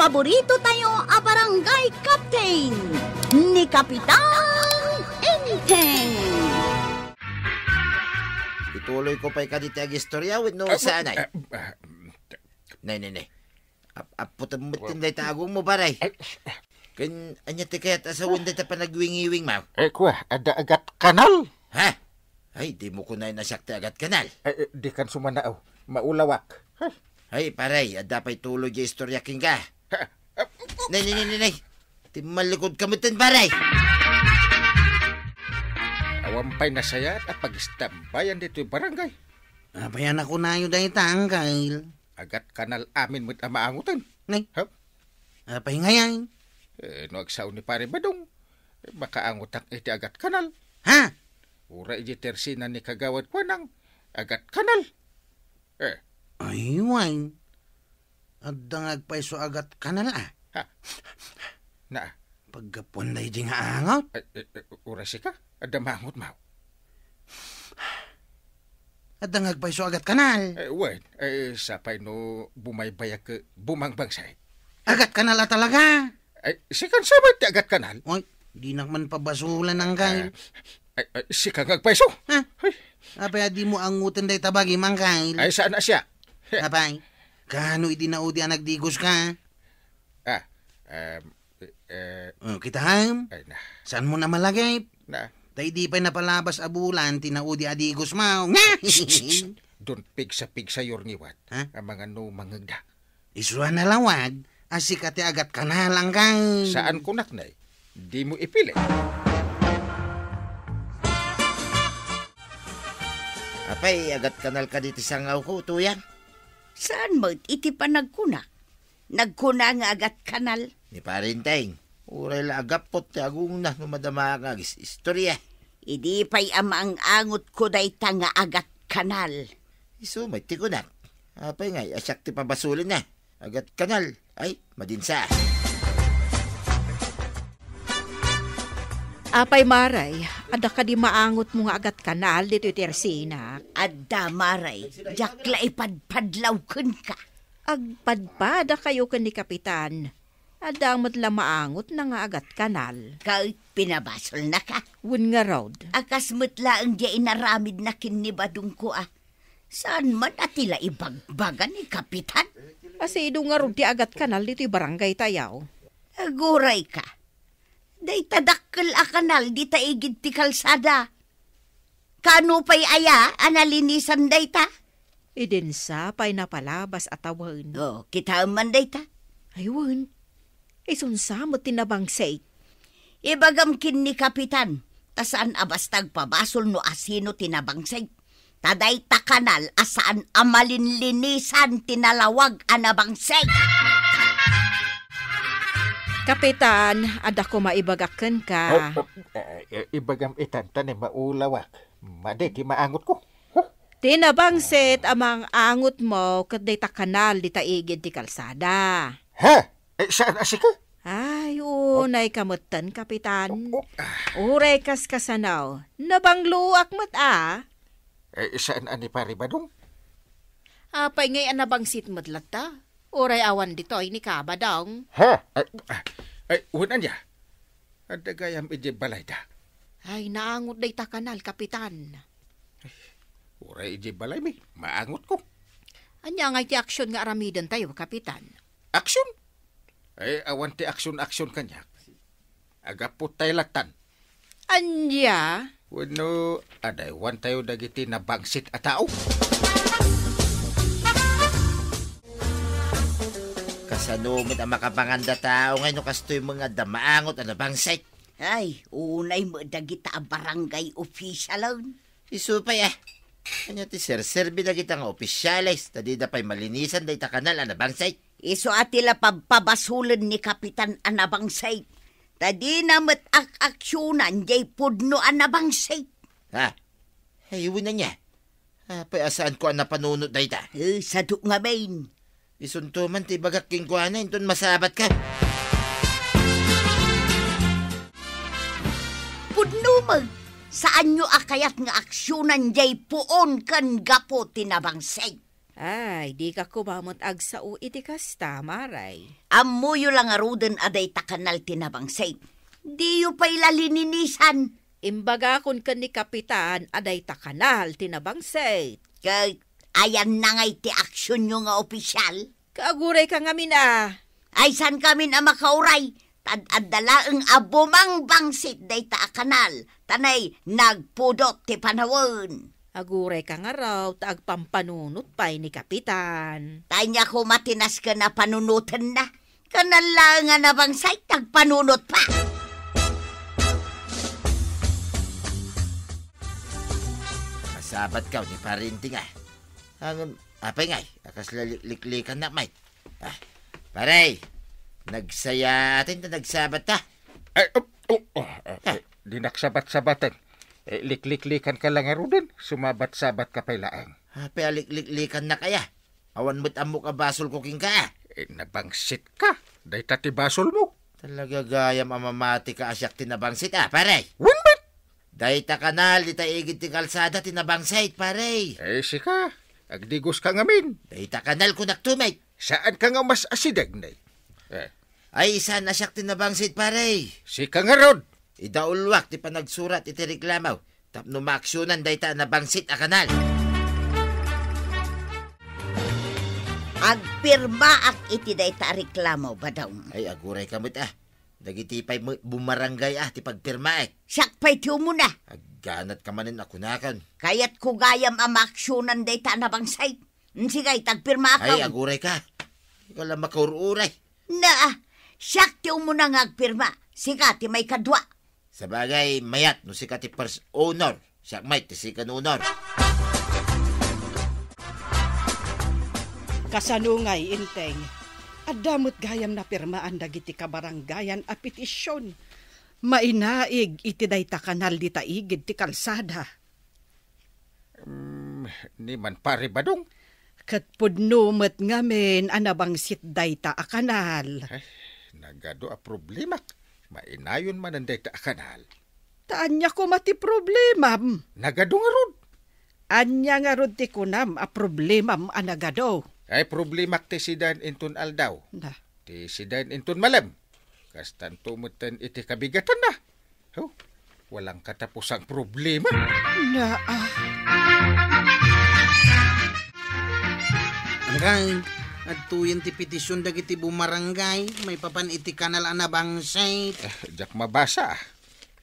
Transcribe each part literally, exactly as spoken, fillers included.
paborito tayo a barangay captain, ni Kapitan Enteng. Ituloy ko pay kadi ti agistorya wenno Ah, saan ay? ah, ah, Nay, nay, nay. Ap-, apputem met Well, dayta agongmo, pare. Ay, Ken ania ti kayat a sawen dayta panagwingiwing, maw? Eh, kua, adda agat kanal. Ha? Ay, dimo kunaen a siak ti agat kanal. Eh, eh, dikan sumanaw. Maulawak. Huh? Ay, pare, adda pay tuloy ti istorya kenka. Ha? Ah, Nay, nay, nay, nay, nay. Timmalikod ka metten, pare. Awan pay nasayaat a pagistambayan ditoy barangay. Apay a nakunayo dayta, Angkel? Agat kanal amin met a maangoten. Nay. Ha? Apay ngay? Eh, no agsao ni Pare Badong, eh, makaangotak iti agat kanal. Ha? Uray iti tersina ni Kagawad Kuanang, agat kanal. Eh. Ay, wen. Adda nga agpayso agat kanal, a. Ha? Na. Paggapuan daydi nga angot. Ay, eh, eh, uray sika, adda maangotmo. Adda nga agpayso agat kanal. Eh, wen, eh, sapay no bumaybayak ket bumangbangsit. Agat kanal a talaga. Ay, sikan sa met ti agat kanal? Oy, dinak man pabasolan, Angkel. Ah, ay, ay, sika nga agpayso? Ha? Ay. Apay a dimo angoten dayta bagim, Angkel? Ay, saan a siak? Apay, kaano idi naudi a nagdigoska? Ah, um, eh, Oh, kitaem? Ay, na. Saanmo a malagip? Na. Ta idi pay napalabas a bulan ti naudi a digosmo. Shh, shh, shh. Don pigsa-pigsayo iti ngiwat. Ha? Amangan no mangngegda. Isu a nalawag a sika ti agat kanal, Angkel. Saan kunak, Nay? Dimo ipili. Apay, agat kanal kadi ti sangawko, Tuyang? Saan met iti panagkunak? Nagkuna nga agat kanal. Ni Pare Enteng, uray la agappot ti agongna no madama nga agis-istorya. Idi pay a maang-angotko dayta nga agat kanal. Isu met ti kunak. Apay ngay a siak ti pabasolenna? Agat kanal. Ay, madinsa. Apay, Mare, adda kadi maangotmo nga agat kanal ditoy tersinak? Adda, Mare. Diak la ipadpadlaw kenka. Agpadpadakayo ken ni Kapitan. Adda met la maangotna nga agat kanal. Ket pinabasolnaka? Wen ngarud. A kas met laeng diay inaramidna ken ni Badongko a. Saan man a ti la ibagbaga ni Kapitan? Asido ngarud ti agat kanal ditoy barangay tayo. Agurayka. Dayta dakkel a kanal dita igid ti kalsada. Kaano pay aya a nalinisan dayta? Idinsa pay napalabas a tawen. Oh, kitaem man dayta? Ay, wen. Isunsa met ti nabangsit? Ibagam ken ni Kapitan, ta saan a basta agpabasol no asino ti nabangsit. Ta dayta kanal a saan a malinlinisan ti nalawag a nabangsit. Kapitan, adda koma ibagak kenka. Oh, oh, eh, eh, ibagam itan, ta ni maulawak. Madi ti maangotko. Huh? Ti nabangsit a maang-angotmo ket dayta kanal dita igid ti kalsada. Ha? Eh, saan a sika? Ay, unay ka metten, Kapitan. Oh, oh, ah. Uray kaskasano, nabangloak met a. Eh, saan a ni Pare Badong? Apay ngay a nabangsit met latta? Uray awan ditoy ni Ka Badong. Ha? Ay, ah, ay, wen ania? Adda gayam idiay balayda. Ay, naangot dayta kanal, Kapitan. Uray idiay balaymi, maangotko. Ania ngay ti aksyon nga aramidentayo, Kapitan? Aksyon? Ay, awan ti aksyon-aksyon kaniak. Agapot tay lattan. Ania? Wenno, adaywantayo dagiti nabangsit a tao. Kasano met a makapanganda tao ngay no kastoy met nga adda maangot a nabangsit? Ay, unay met dagita a barangay officialen. Isu pay, a. Ania ti serserbi dagita nga opisyales ta dida pay malinisan dayta kanal a nabangsit? Isu a ti la pabpabasolen ni Kapitan a nabangsit. Ta dina met ak-aksyonan diay pudno a nabangsit. Ha? Ay, wen ania? Apay a saanko a napanunot dayta? Eh, sadu ngamin. Isunto man ti ibagak kenkuana inton masabatka. Pudno met, saanyo a kayat nga aksyonan diay puon ken gapu ti nabangsit. Ay, dika koma met agsao iti kasta, Maray. Ammoyo la ngaruden a dayta kanal ti nabangsit. Diyo pay la lininisan. Imbagakon ken ni Kapitan a dayta kanal ti nabangsit. Ket ayanna ngay ti aksionyo nga opisial? Kaagurayka ngamin a. Ay, saan kamin a makauray? Tad-adda laeng a bumangbangsit dayta a kanal, ta nay nagpudot ti panawen. Agurayka ngarud ta agpampanunot pay ni Kapitan. Ta ania koma ti nasken a panunotenna? Kanal laeng a nabangsit, agpanunot pa. Masabat ka ni Parinting, ah. Ang, apay ngay, akas la liklikan na, mate. Ah, pare, nagsaya atin ta nagsabat ta. Ay, oh, oh, oh, ah, Ha? Eh, di naksabat-sabatan. Eh, likliklikan ka lang ngaruden, sumabat-sabat ka pay laeng. Apay a likliklikan na kaya? Awan met ammok a basol ko kenka, ah. Eh, nabangsit ka. Dayta ti basol mo. Talaga gayam a mamati ka a siak ti nabangsit, ah, pare. Wen met! Dayta kanal, dita igid ti kalsada ti nabangsit, pare. Eh, sika, agdigos ka ngamin. Dayta kanal, kunak to, mate. Saan ka nga mas asideg, nay? Eh. Ay, saan a siak ti nabangsit, pare? Sika ngarud. Idauluak ti panagsurat iti reklamo tapno maaksionan dayta a nabangsit a kanal. Agpirmaak iti dayta a reklamo, Badong. Ay, aguray ka met, ah. Dagiti pay met bumarangay, ah, ti pagpirmaek. Siak pay ti umuna. Agganat ka manen a kunakon. Kayatko gayam a maaksionan dayta a nabangsit. Sige, tagpirmaak. Ay, aguray ka. Ikaw lang makaur-uray. Na, siak ti umuna nga agpirma. Sika ti maikadua. Sabagay, mayat no sika ti first owner. Siak met ti second owner. Kasano ngay, Inteng? Adda met gayam napirmaan dagiti kabarangayan a petisyon. Mainaig iti dayta kanal dita igid ti kalsada. Mm, ni man pare Badong. Ket pudno met ngamin a nabangsit dayta a kanal. Ay, nagadu a problemak. Mainayon manen dayta a kanal. Ta ania koma ti problemam? Nagadu ngarud. Ania ngarud ti kunam a problemam a nagadu? Ay, problemak ti sidaen inton aldaw. Na. Ti sidaen inton malem. Kastanto metten iti kabigatanna. Ho, walang katapusang problema. Naa. Angkay, adtoyen ti petisyon dagiti bumarangay maipapan iti kanal a nabangsit. Eh, diak mabasa.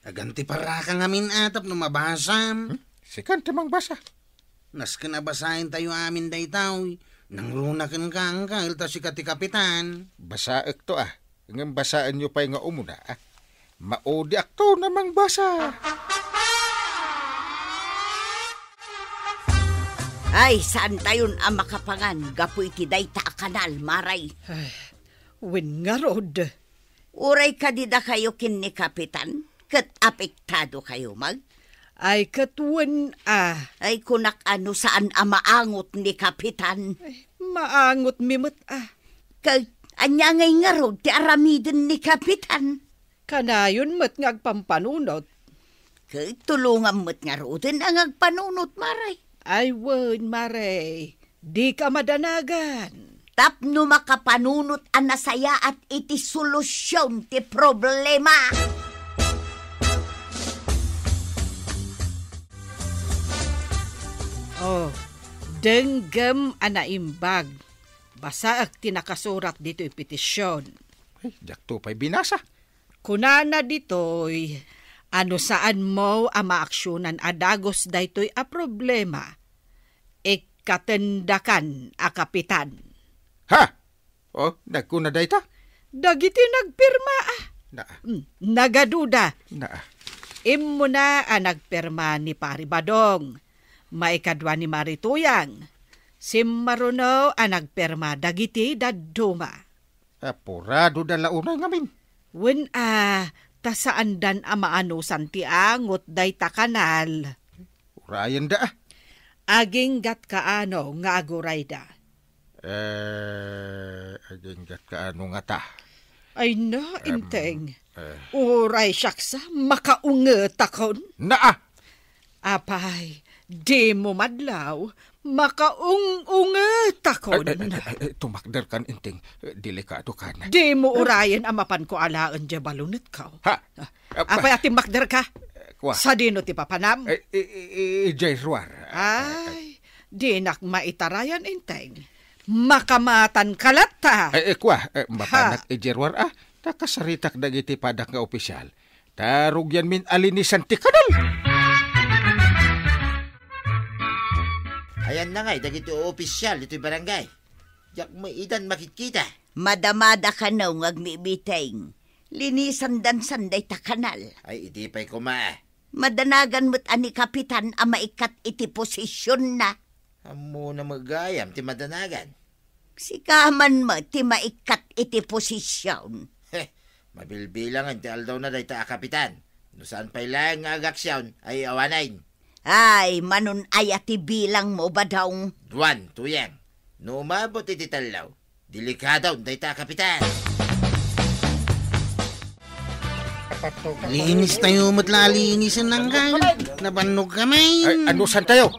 Agan ti paraka ngamin a tapno mabasam. Hmm? Sikan ti mangbasa. Nasken a basaentayo amin daytoy. Nangruna kenka, angkel, ta sika ti kapitan. Basaekto, a. Ngem basaenyo pay nga umuna, a. Maudiakto a mangbasa. Ay, saantayon a makapangan gapu iti dayta a kanal, Maray. Ay, wen ngarud. Uray kadi dakayo ken ni Kapitan, ket apektado kayo, mag? Ay, ket wen a. Ay, kunak a no saan a maangot ni Kapitan. Ay, maangotmi met a. Ket ania ngay ngarud ti aramiden ni Kapitan? Kanayon met nga agpampanunot. Ket tulongam met ngaruden a nga agpanunot, Maray. Ay, wen, Maray. Dika madanagan. Tapno makapanunot a nasayaat iti solusion ti problema. Oh, denggem a naimbag. Basaek ti nakasurat ditoy petisyon. Ay, diakto pay binasa. Kunana ditoy a no saanmo a maaksionan a dagus daytoy a problema, ikkatendakan a kapitan. Ha? Oh, nagkuna dayta? Dagiti nagpirma, a. Na. Mm, nagaduda. Na. Immuna a nagpirma ni Pari Badong, maikadua ni Mari Tuyang, simmaruno a nagpirma dagiti dadduma. Apurado da la unay ngamin. Wen a, ta saandan a maanusan ti angot dayta kanal. Urayen da, a. Aginggat kaano nga agurayda? Eh, aginggat kaano ngata? Ay na, Em, Inteng. Eh. Uray siak sa, makaungetakon. Naa! Apay, Dimo madlaw, makaung-ungetakon. Ay, ay, ay, ay, ay, tumakderkan, Enteng. Eh, delikadokan. Dimo urayen a mapanko alaen diay balunetko. Ha? Ah, apay a timmakderka? Eh, kua. Sadino ti papanam? Eh, i-, i-, i-, idiay ruar. Ay, dinak maitarayan, Enteng. Makamatanka latta. Eh, eh, kua, eh, mapanak idiay ruar, ah. Ta kasaritak dagiti padak nga opisial. Ta rugianmin a linisan ti kanal. Ayanna ngay dagiti opisyal ditoy barangay? Diak met idan makitkita. Madamada kano nga agmibiteng. Linisandan san dayta kanal. Ay, idi pay koma. Madanagan met a ni Kapitan a maikkat iti posisionna. Ammona met gayam ti madanagan. Sika man met ti maikkat iti posision. Heh, mabilbilangen ti aldawna dayta a kapitan. No saan pay laeng nga agaksion, ay awanen. Ay, manun-aya ti bilangmo, Badong? Duan, Tuyang. No umabot iti tallo, delikadon dayta a kapitan. Linis tayo met la, linisen nanggal. Nabannog kami. Ay, anusan tayo?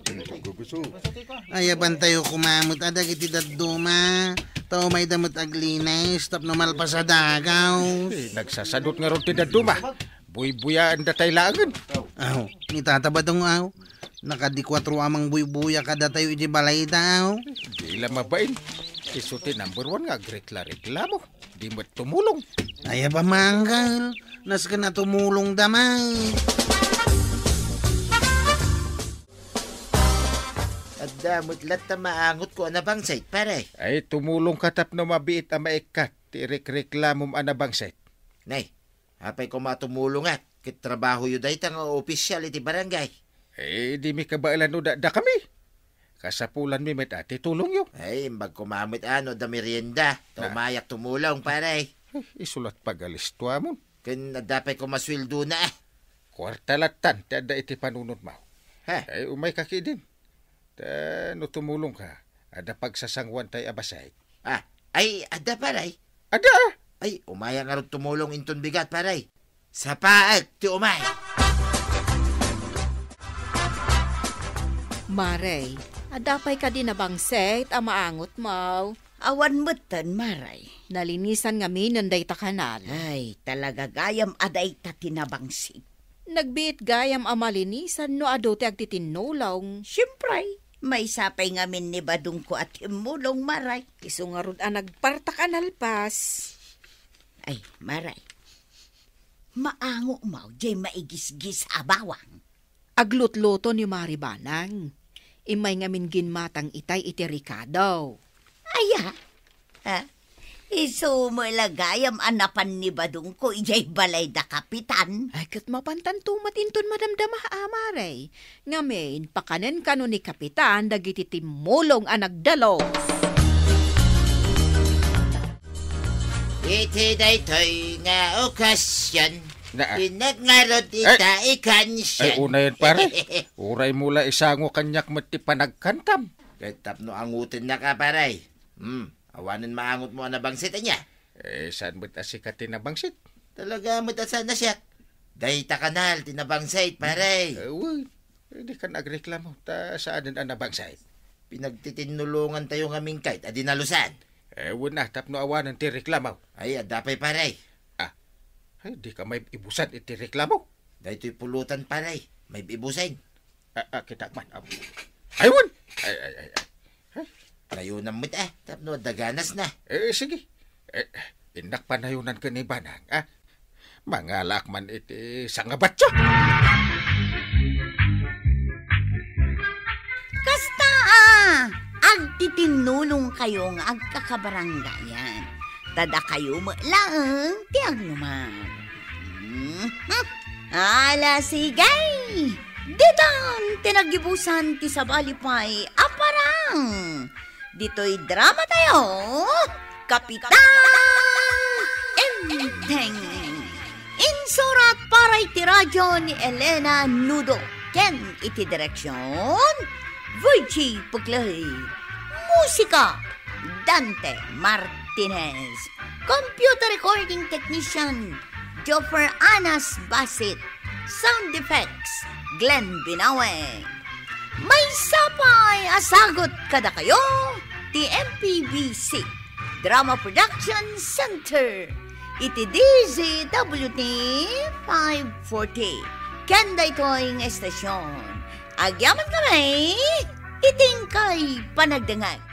Ayaban tayo koma met a dagiti dadduma. Ta umayda met aglinis tapno malpas a dagaw. Eh, nagsasadot ngarud ti dadduma. Buybuyaanda tay laengen. Aw, ni Tata Badong, aw. Nakadi kuatro a mangbuybuya kadatayo iti balayda, aw. Di la mabain. Isu ti number one nga agrekla-reklamo. Di met tumulong. Ay, aba, manggal. Nasken a tumulong da, may. Adda met latta maangotko a nabangsit, pare. Ay, tumulongka tapno mabiit a maikkat ti rekreklamom a nabangsit. Nay, apay koma a tumulongak ket trabahoyo dayta nga opisyal iti barangay? Eh, di mi kabaelan no da-, dakami. Kasapulanmi met a ti tulongyo. Ay, imbag koma met a no adda merienda. Ta umayak tumulong, pare. Ay, isu la't pagalistuamon. Ken adda pay koma sueldona, ah. Kuarta lattan ti adda iti panunotmo. Ha? Ay, umayka ketdin. Ta no tumulongka, adda pagsasangoantay a bassit. Ah, ay, adda, pare? Adda, ah. Ay, umayak ngarud tumulong inton bigat, pare. Sapaek ti umay. Mare, adda pay kadi nabangsit a maangotmo? Awan metten, Mare. Nalinisan ngaminen dayta kanal. Ay, talaga gayam a dayta ti nabangsit. Nagbiit gayam a malinisan no adu ti agtitinnulong. Siempre, maysa pay ngamin ni Badongko a timmulong, Mare. Isu ngarud a nagpartak a nalpas. Ay, Mare, maangotmo diay maigisgis a bawang? Aglutluto ni Mari Banang. Immay ngamin ginmatang itay iti rekado. Aya? Ha? Isu met la gayam a napan ni Badongko idiay balay da Kapitan. Ay, ket mapantanto met inton madamdama a, Mare. Ngamin, pakanen kano ni Kapitan dagiti timmulong a nagdalus. Iti daytoy nga okasyon, Na, ah. Pinagngaro ti Eh. Taikan Ay, siya. Unayen, pare. Uray mo la isango kaniak met ti panagkantam. Ket tapno angotennak a, pare. Hmm, awanen maangotmo a nabangsit ania? Eh, saan met a sika ti nabangsit? Talaga met a saan a siak. Dayta kanal ti nabangsit, pare. Eh, wen. Eh, di kan agreklamo, ta saanen a nabangsit? Pinagtitinnulongan tayo ngamin kayt a dinalusan. Eh, wen a, tapno awanen ti reklamo. Ay, adda pay, pare. Ah, ay, di ka maib-ibusan iti reklamo. Daytoy pulutan, pare. Maib-ibusen. Ah, ah, kitak man. Ah. Ay, wen! Ay, ay, ay, ay. Ay. Nayonan met, ah, tapno adda ganas na. Eh, sige. Eh, innak panayonan ken ni Banang, ah. Mangalaak man iti sangabatyo. Kasta, ah, agtitinnulong kayo nga agkakabarangayan. Ta dakayo met laeng ti agnuman. Mhm. Ala, sige! Ditan ti nagibusan ti sabali pay a parang. Ditoy drama tayo, Kapitan Enteng. Insurat para iti radyo ni Elena Nudo ken iti direksyon, Virgie Puclay. Musika, Dante Martinez. Computer recording technician, Joffer Anas Basit. Sound effects, Glenn Binawe. Maysa pay a sagut kadakayo ti M P B C Drama Production Center iti D Z W T five forty. Ken daytoy nga estasion, agyaman kami iti inkay panagdengngeg.